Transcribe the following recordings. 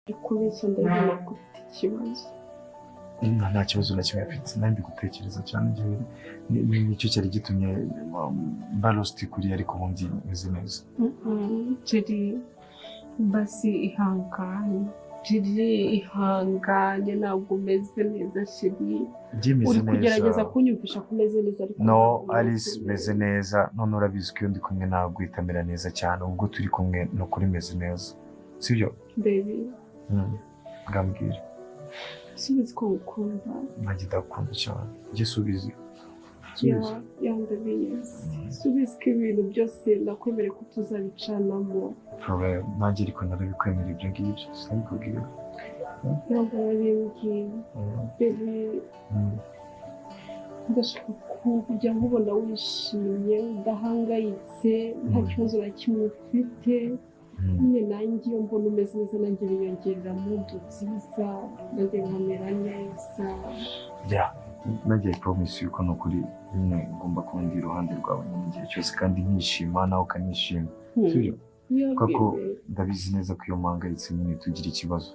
Uri kubeshya, ndabibona ko ufite ikibazo. Nta kibazo na kimwe mfite. Nanjye ndi gutekereza cyane. Njyewe nicyo cyari gitumye mba lost kuriya, ariko ubundi meze neza. Chéri, basi ihangane. Chéri, ihangane, ntabwo umeze neza, chéri. Njye meze Uri kugerageza neza. kunyumvisha ko umeze neza, ariko No. ntabwo umeze Alice, meze neza. neza. None urabizi ko iyo ndi kumwe nawe guhita mera neza cyane. Ubwo turi kumwe ni ukuri meze neza, sibyo? Baby. Ngambwira. Subizi ko ngukunda. Nanjye ndagukunda cyane. Njye subizi. Ya. Subizi. Ya, ndabizi. Subizi ko ibintu byose nakwemereye ko tuzabicanamo. For real, nanjye ariko narabikwemera ibyo ngibyo, sinabikubwira? Ntabwo wabimbwiye, baby. Ndashaka kujya nkubona wishimye, udahangayitse, nta kibazo na kimwe ufite. Nyine nanjye iyo mbona umeze neza, nanjye binyongerera mood nziza, nanjye nkamera neza. Yeah, nanjye I promise yuko ni ukuri nyine ngomba kuba ndi iruhande rwawe nyine igihe cyose, kandi nkishima, nawe ukanishima, sibyo? Yeah, Kuko baby. ndabizi neza ko iyo mpangayitse nyine tugira ikibazo.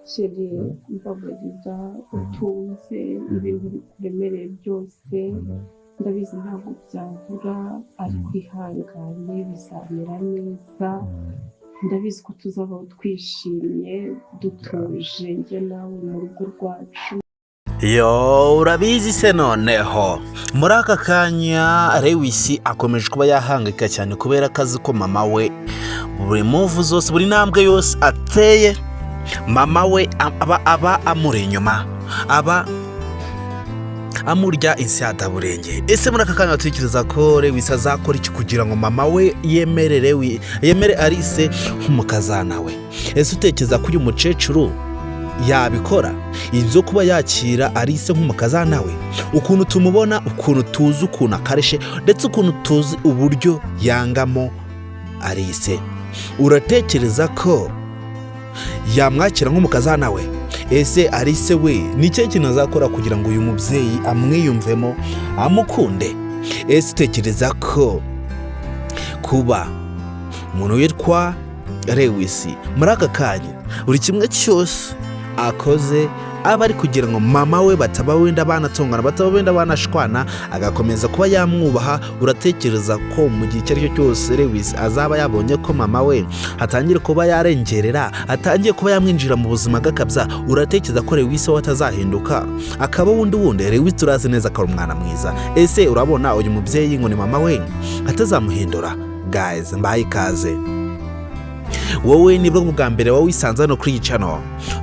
Chéri, mbabarira utuze ibintu bikuremereye byose. Ndabizi ntabwo byabura, ariko ihangane, bizamera neza. Ndabizi ko tuzabaho twishimye, dutuje, njye nawe mu rugo rwacu. Yo, urabizi se? Noneho muri aka kanya Lewis akomeje kuba yahangayika cyane kubera akazi ko mama we, buri move zose, buri ntambwe yose ateye, mama we aba amuri inyuma, aba amurya insyadaburenge. Ese muri aka kanya batekereza ko Lewis azakora iki kugira ngo mama we yemere yemere Alice nk'umukazana we? Ese utekereza ko uyu mukecuru yabikora, ibyo kuba yakira Alice nk'umukazana we, ukuntu tumubona, ukuntu tuzi ukuntu akarishe, ndetse ukuntu tuzi uburyo yangamo Alice? Uratekereza ko yamwakira nk'umukazana we? Ese Alice we ni ikihe kintu azakora kugira ngo uyu mubyeyi amwiyumvemo, amukunde? Ese utekereza ko kuba umuntu witwa Lewis muri aka kanya buri kimwe cyose akoze aba ari kugira ngo mama we bataba wenda banatongana, bataba wenda banashwana, agakomeza kuba yamwubaha, uratekereza ko mu gihe icyo ari cyo cyose Lewis azaba yabonye ko mama we atangiye kuba yarengerera, atangiye kuba yamwinjira mu buzima bw'akabya, uratekereza ko Lewis we atazahinduka akaba wundi wundi? Lewis turazi neza ko ari umwana mwiza. Ese urabona uyu mubyeyi ngo ni mama we atazamuhindura? Guys, mbaye ikaze. Wowe nibwo bwa mbere wowe wisanze hano kuri iyi channel,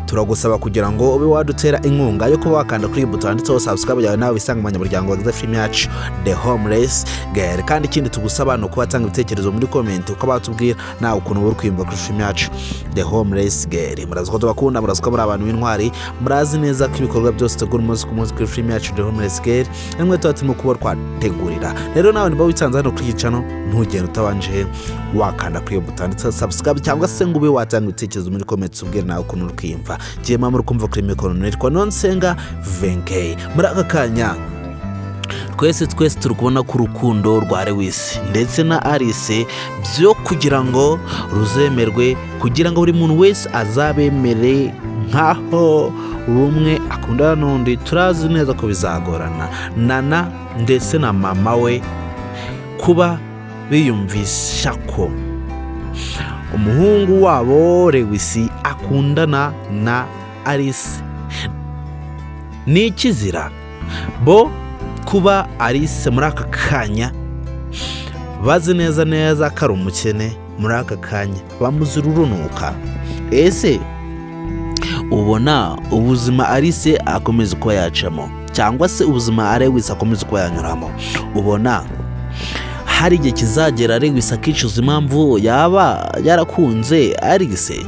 turagusaba kugira ngo ube wadutera inkunga yo kuba wakanda kuri iyi buto yanditseho subscribe yawe, nawe wisanga mu banyamuryango bagize filime yacu The Homeless Girl. Kandi ikindi tugusaba ni ukuba watanga ibitekerezo muri comment, uko batubwira nawe ukuntu uri kwiyumva kuri filime yacu The Homeless Girl. Murazi ko tubakunda, murazi ko muri abantu b'intwari, murazi neza ko ibikorwa byose tegura umunsi ku munsi kuri filime yacu The Homeless Girl nimwe tuba turimo kuba twategurira. Rero nawe niba wisanze hano kuri iyi channel, ntugende utabanje wakanda kuri iyo buto yanditseho subscribe, cyangwa se ngo ube watanga ibitekerezo muri comment, ubwire nawe ukuntu uri kwiyumva. Ngiye mama uri kumva kuri mikoro nitwa Nonsenga Venkei. Muri aka kanya twese twese turi kubona ko urukundo rwa Lewis ndetse na Alice byo kugira ngo ruzemerwe, kugira ngo buri muntu wese azabemere nk'aho buri umwe akundana n'undi, turazi neza ko bizagorana. Nana ndetse na mama we kuba biyumvisha ko umuhungu wabo Lewis akundana na Alice ni ikizira. Bo kuba Alice muri aka kanya bazi neza neza ko ari umukene, muri aka kanya bamuzira urunuka. Ese ubona ubuzima Alice akomeza kuba yacamo, cyangwa se ubuzima Lewis akomeza kuba yanyuramo, ubona hari igihe kizagera Lewis akicuza impamvu yaba yarakunze Alice?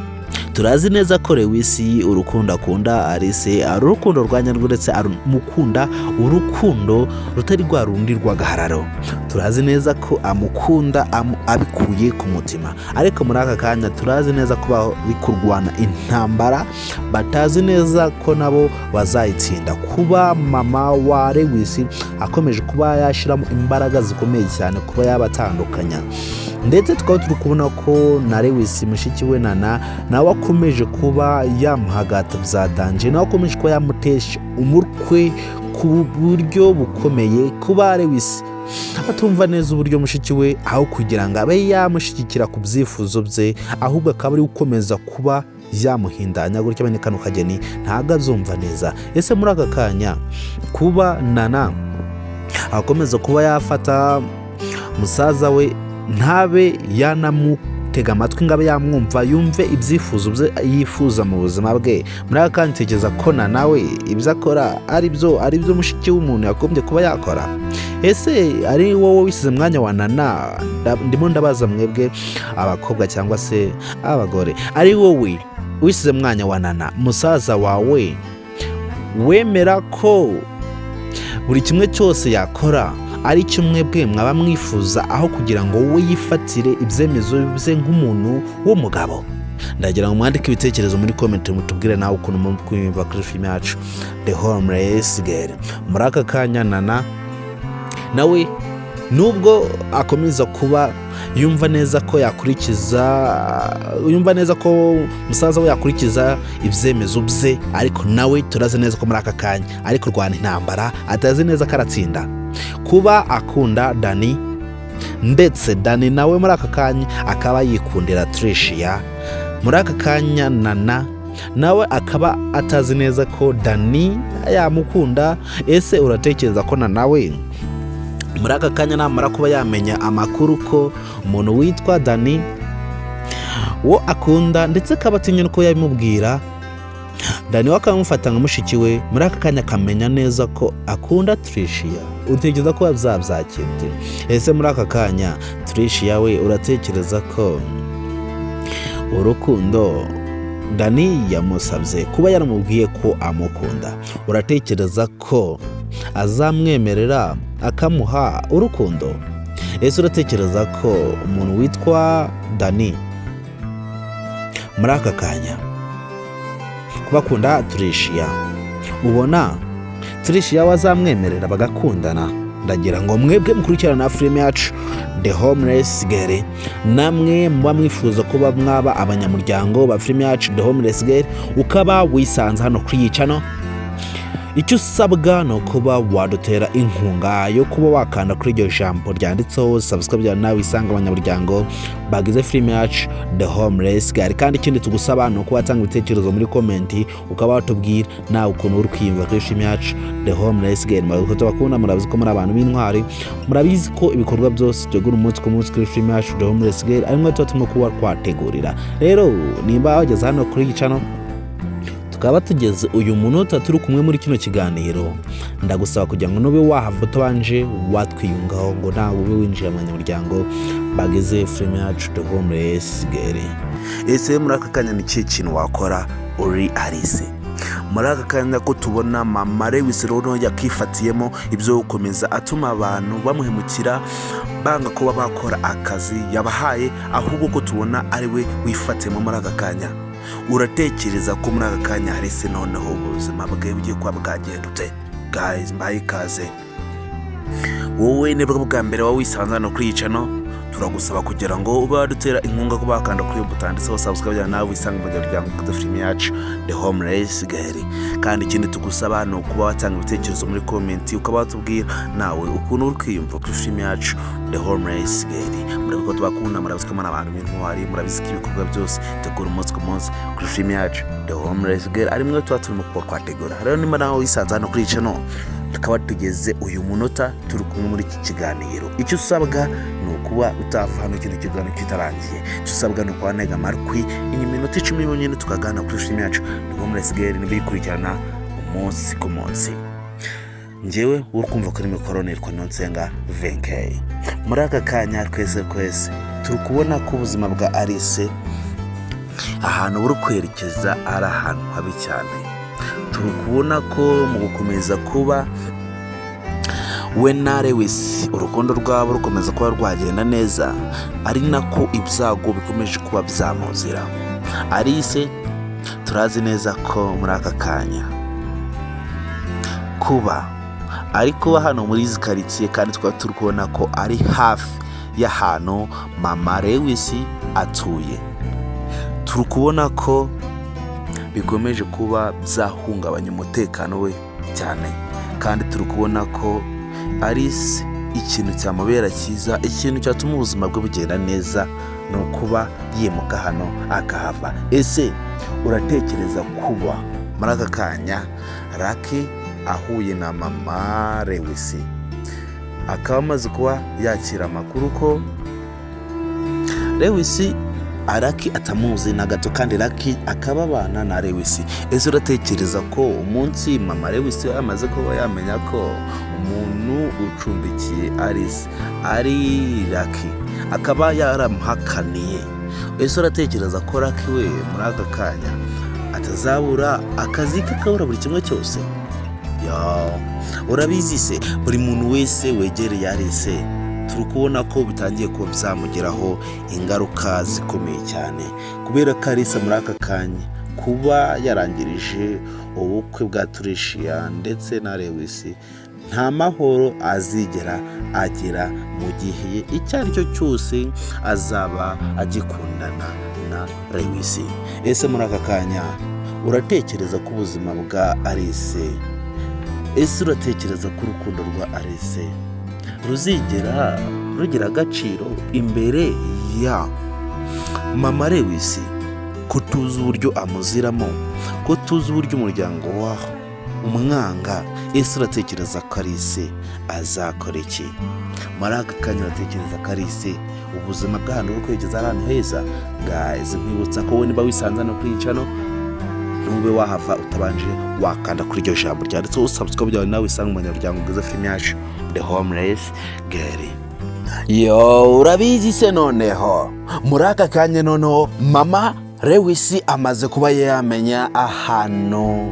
Turazi neza ko Lewis urukundo akunda Alice ari urukundo rwa nyarwo, ndetse amukunda urukundo rutari rwa rundi rw'agahararo. Turazi neza ko amukunda abikuye ku mutima, ariko muri aka kanya turazi neza ko bari kurwana intambara batazi neza ko nabo bazayitsinda. Kuba mama wa Lewis akomeje kuba yashyiramo imbaraga zikomeye cyane kuba yabatandukanya. Ndetse tukaba turi kubona ko na Lewis mushiki we Nana nawe akomeje kuba yamuhagata bya danger, nawe akomeje kuba yamutesha umutwe ku buryo bukomeye. Kuba Lewis atumva neza uburyo mushiki we, aho kugira ngo abe yamushyigikira ku byifuzo bye, ahubwo akaba ari gukomeza kuba yamuhindanya gutya bene kano kageni, ntabwo azumva neza. Ese muri aka kanya kuba Nana akomeza kuba yafata musaza we, ntabe yanamutega amatwi ngo abe yamwumva, yumve ibyifuzo bye yifuza mu buzima bwe, muri aka kanya ntekereza ko Nana we ibyo akora ari byo mushiki w'umuntu yagombye kuba yakora? Ese ari wowe wisize umwanya wa Nana? Ndimo ndabaza mwebwe abakobwa cyangwa se abagore, ari wowe wisize mwanya wa Nana, musaza wawe wemera ko buri kimwe cyose yakora ari cyo mwebwe mwaba mwifuza, aho kugira ngo wowe yifatire ibyemezo bye nk'umuntu w'umugabo? Ndagira ngo mwandike ibitekerezo muri comment, mutubwire nawe ukuntu muri kwiyumva kuri filime yacu The Homeless Girl. Muri aka kanya Nana nawe, nubwo akomeza kuba yumva neza ko yakurikiza, yumva neza ko musaza we yakurikiza ibyemezo bye, ariko nawe turazi neza ko muri aka kanya ari kurwana intambara atazi neza ko aratsinda. Kuba akunda Dani, ndetse Dani nawe muri aka kanya akaba yikundira Tricia, muri aka kanya Nana nawe akaba atazi neza ko Dani yamukunda. Ese uratekereza ko Nana we muri aka kanya, namara kuba yamenya amakuru ko umuntu witwa Dani wo akunda, ndetse akaba atinya ko yabimubwira, Dani we akamufata nka mushiki we, muri aka kanya akamenya neza ko akunda Tricia, utekereza ko azabyakira? Ese muri aka kanya Tricia we, uratekereza ko urukundo Dani yamusabye, kuba yaramubwiye ko amukunda, uratekereza ko azamwemerera akamuha urukundo? Ese uratekereza ko umuntu witwa Dani muri aka kanya kuba akunda Tricia, ubona Tricia we azamwemerera bagakundana? Ndagira ngo mwebwe mukurikirana filime yacu The Homeless Girl, namwe muba mwifuza kuba mwaba abanyamuryango ba filime yacu The Homeless Girl, ukaba wisanze hano kuri iyi channel, icyo usabwa ni ukuba wadutera inkunga yo kuba wakanda kuri iryo jambo ryanditseho subscribe, nawe wisanga abanyamuryango bagize filime yacu The Homeless Girl. Kandi ikindi tugusaba ni ukuba watanga ibitekerezo muri comment, ukaba watubwira nawe ukuntu uri kwiyumva kuri filime yacu The Homeless Girl. Murabizi ko tubakunda, murabizi ko muri abantu b'intwari, murabizi ko ibikorwa byose dutegura umunsi ku munsi kuri filime yacu The Homeless Girl ari mwe tuba turimo kuba twategurira. Rero nimba wageze hano kuri iyi channel, tukaba tugeze uyu munota turi kumwe muri kino kiganiro, ndagusaba kugira ngo nube wahava utabanje watwiyungaho, ngo nawe ube winjiye mu banyamuryango bagize filime yacu The Homeless Girl. Ese muri aka kanya ni ikihe kintu wakora uri Alice? Muri aka kanya ko tubona mama Lewis rero yakifatiyemo ibyo gukomeza atuma abantu bamuhemukira, banga kuba bakora akazi yabahaye, ahubwo ko tubona ari we wifatiyemo muri aka kanya, uratekereza ko muri aka kanya Alice noneho ubuzima bwe bugiye kuba bwagenda ute? Guys, mbaye ikaze. Wowe nibwo bwa mbere wowe wisanze hano kuri iyi channel, turagusaba kugira ngo ube wadutera inkunga kuba wakanda kuri iyo buto handitseho subscribe, nawe wisanga mu muryango wa filime yacu The Homeless Girl. Kandi ikindi tugusaba ni ukuba watanga ibitekerezo muri comment, ukaba watubwira nawe ukuntu uri kwiyumva kuri filime yacu The Homeless Girl. Murabizi ko tubakunda, murabizi ko muri abantu b'intwari, murabizi ko ibikorwa byose tegura umunsi ku munsi kuri filime yacu The Homeless Girl ari mwe tuba turimo kuba twategura. Rero nimba nawe wisanze hano kuri iyi channel, tukaba tugeze uyu munota turi kumwe muri iki kiganiro, icyo usabwa ni ukuba utava hano kino kiganiro kitarangiye. Icyo usabwa ni ukuba ntega amatwi iyi minota 10 yonyine, tukaganira kuri filime yacu The Homeless Girl niba ikurikirana umunsi ku munsi. Njyewe uri kumva kuri mikoro nitwa Nonsenga Venkei. Muri aka kanya twese twese turi kubona ko ubuzima bwa Alice ahantu buri kwerekeza ari ahantu habi cyane. Turi kubona ko mu gukomeza kuba we na Lewis urukundo rwabo rukomeza kuba rwagenda neza, ari nako ibyago bikomeje kuba byamuzira. Alice turazi neza ko muri aka kanya kuba ari kuba hano muri izi karitsiye, kandi tukaba turi kubona ko ari hafi y'ahantu mama Lewis atuye. Turi kubona ko bikomeje kuba byahungabanya umutekano we cyane, kandi turi kubona ko Alice ikintu cyamubera cyiza, ikintu cyatuma ubuzima bwe bugenda neza, ni ukuba yimuka hano akahava. Ese uratekereza kuba muri aka kanya Lucky ahuye na mama Lewis, akaba amaze kuba yakira amakuru ko Lewis Lucky atamuzi na gato, kandi Lucky akaba abana na Lewis? Ese uratekereza ko umunsi mama Lewis amaze kuba yamenya ko umuntu ucumbikiye Alice ari Lucky, akaba yaramuhakaniye, ese uratekereza ko Lucky we muri aka kanya atazabura akazi ke, akabura buri kimwe cyose? Ya, urabizi se, buri muntu wese wegereye Alice turi kubona ko bitangiye kuba byamugiraho ingaruka zikomeye cyane, kubera ko Alice muri aka kanya kuba yarangirije ubukwe bwa Tricia ndetse na Lewis, nta mahoro azigera agera mu gihe icyo ari cyo cyose azaba agikundana na Lewis. Ese muri aka kanya uratekereza ko ubuzima bwa Alice, ese uratekereza ko urukundo rwa Alice ruzigera rugira agaciro imbere ya mama Lewis, ko tuzi uburyo amuziramo, ko tuzi uburyo umuryango waho umwanga? Ese uratekereza ko Alice azakora iki muri aka kanya? Uratekereza ko Alice ubuzima bw'ahantu buri kwerekeza ahantu heza? Guys, nkwibutsa ko wowe niba wisanze hano kuri iyi channel, ntube wahava utabanje wakanda kuri iryo jambo ryanditseho subscribe, kugira ngo nawe wisange mu banyamuryango bwiza filime yacu The Homeless Girl. Yo, urabizi se, noneho muri aka kanya noneho mama Lewis amaze kuba yamenya ahantu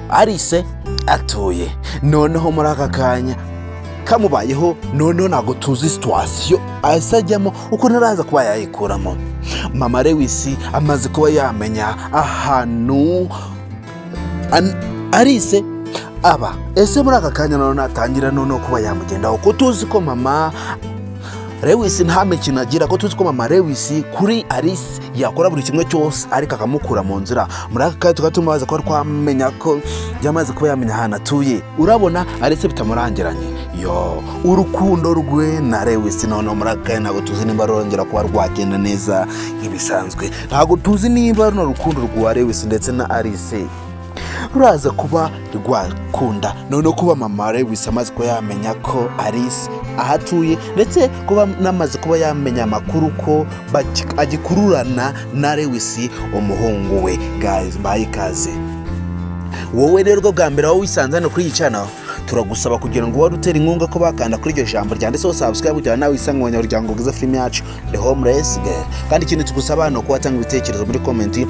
Alice atuye. Noneho muri aka kanya kamubayeho, noneho ntabwo tuzi situation ahise ajyamo, uko ntaraza kuba yayikuramo. Mama Lewis amaze kuba yamenya ahantu Alice aba. Ese muri aka kanya noneho natangira noneho kuba yamugendaho, ko tuzi ko mama Lewis nta mikino agira, ko tuzi ko mama Lewis kuri Alice yakora buri kimwe cyose ariko akamukura mu nzira? Muri aka kanya tukaba tumaze kuba twamenya ko yamaze kuba yamenya ahantu atuye. Urabona Alice bitamurangiranye. Yo, urukundo rwe na Lewis noneho muri aka kanya ntabwo tuzi niba rurongera kuba rwagenda neza nk'ibisanzwe. Ntabwo tuzi niba runo rukundo rwa Lewis ndetse na Alice ruraza kuba rwakunda. Noneho kuba mama Lewis amaze kuba yamenya ko Alice aho atuye, ndetse kuba namaze kuba yamenya amakuru ko agikururana na Lewis umuhungu we. Guys, mbaye ikaze. Wowe rero bwo bwa mbere wowe wisanze hano kuri iyi channel, turagusaba kugira ngo wari utera inkunga ko bakanda kuri iryo jambo ryanditseho subscribe, kugira ngo nawe wisange mu banyamuryango bwiza filime yacu The Homeless Girl. Kandi ikindi tugusaba ni uko watanga ibitekerezo muri comment.